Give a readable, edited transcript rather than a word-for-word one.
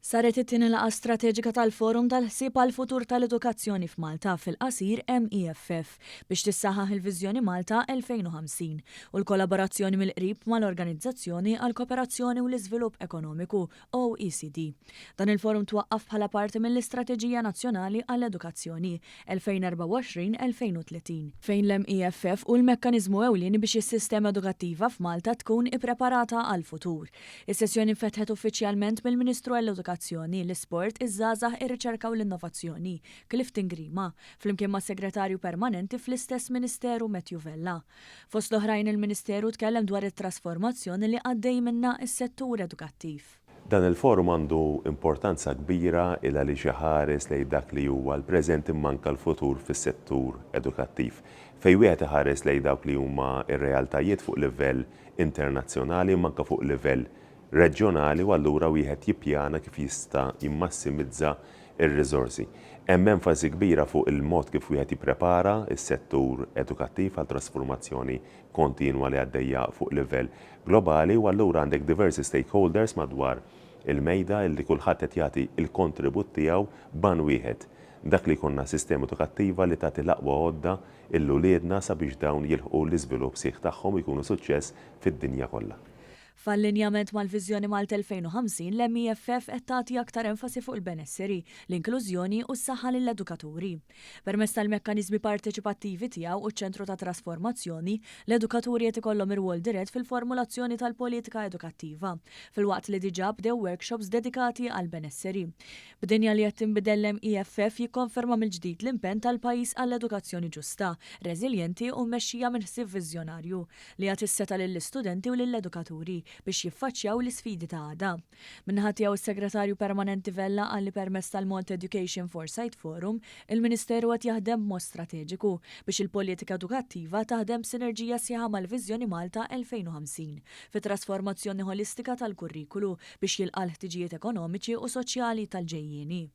Saret it-tieni laqgħa strateġika tal-Forum tal-Ħsieb għall-Futur tal-Edukazzjoni f'Malta, fil-qasir MEFF, biex tissaħħaħ il-Viżjoni Malta 2050 u l-kollaborazzjoni mill-qrib mal-Organizzazzjoni għall-Kooperazzjoni u l-Iżvilupp Ekonomiku, OECD. Dan il-forum twaqqaf bħala parti mill-Istrateġija Nazzjonali għall-Edukazzjoni 2024-2030, fejn l-MEFF hu l-mekkaniżmu ewlieni biex is-sistema edukattiva f'Malta tkun ippreparata għall-futur. Is-sessjoni nfetħet uffiċjalment mill-Ministru għall-Edukazzjoni, l-Isport, iż-Żgħażagħ, ir-Riċerka u l-Innovazzjoni, Clifton Grima, flimkien mas-Segretarju Permanenti fl-istess Ministeru Matthew Vella. Fost l-oħrajn il-Ministeru tkellem dwar it-trasformazzjoni li għaddej minnha s-settur edukattiv. Dan il-forum għandu importanza kbira il għaliex iħares lejn dak li huwa l-preżent imma anke l-futur fis-settur edukattiv. Fejn wieħed iħares lejn dawk li huma r-realtajiet fuq livell internazzjonali imma anke fuq livell reġjonali u allura wieħed jippjana kif jista' jimmassimizza r-riżorsi. Hemm enfasi kbira fuq il-mod kif wieħed jipprepara s-settur edukattiv għal trasformazzjoni kontinwa li għaddejja fuq livell globali u allura għandek diversi stakeholders madwar il-mejda illi kulħadd qed jagħti l-kontribut tiegħu b'għan wieħed, dak li jkollna sistema edukattiva li tagħti l-aqwa għodda 'l uliedna sabiex dawn jilħqu l-iżvilupp sħiħ tagħhom u jkunu suċċess fid-dinja kollha. F'allinjament mal-Viżjoni Malta 2050, l-MEFF qed tagħti aktar enfasi fuq il-benesseri, l-inklużjoni u s-saħħa lill-edukaturi. Permezz tal-mekkaniżmi parteċipattivi tiegħu u ċ-Ċentru ta' Trasformazzjoni, l-edukaturi qed ikollhom irwol dirett fil-formulazzjoni tal-politika edukattiva, filwaqt li diġà bdew workshops dedikati għall-benesseri. B'dinja li qed tinbidel l-MEFF jikkonferma mill-ġdid l-impenn tal-pajjiż għall-edukazzjoni ġusta, reżiljenti u mmexxija minn ħsieb viżjonarju, li jagħti s-setgħa lill-istudenti u lill-edukaturi biex jiffaċċjaw l-isfidi ta' għada. Min-naħa tiegħu s-Segretarju Permanenti Vella qal li permezz tal-Malta Education Foresight Forum, il-Ministeru qed jaħdem b'mod strateġiku biex il-politika edukattiva taħdem b'sinerġija sħiħa mal-Viżjoni Malta 2050 fit-trasformazzjoni ħolistika tal-kurrikulu biex jilqa' l-ħtiġijiet ekonomiċi u soċjali tal-ġejjieni.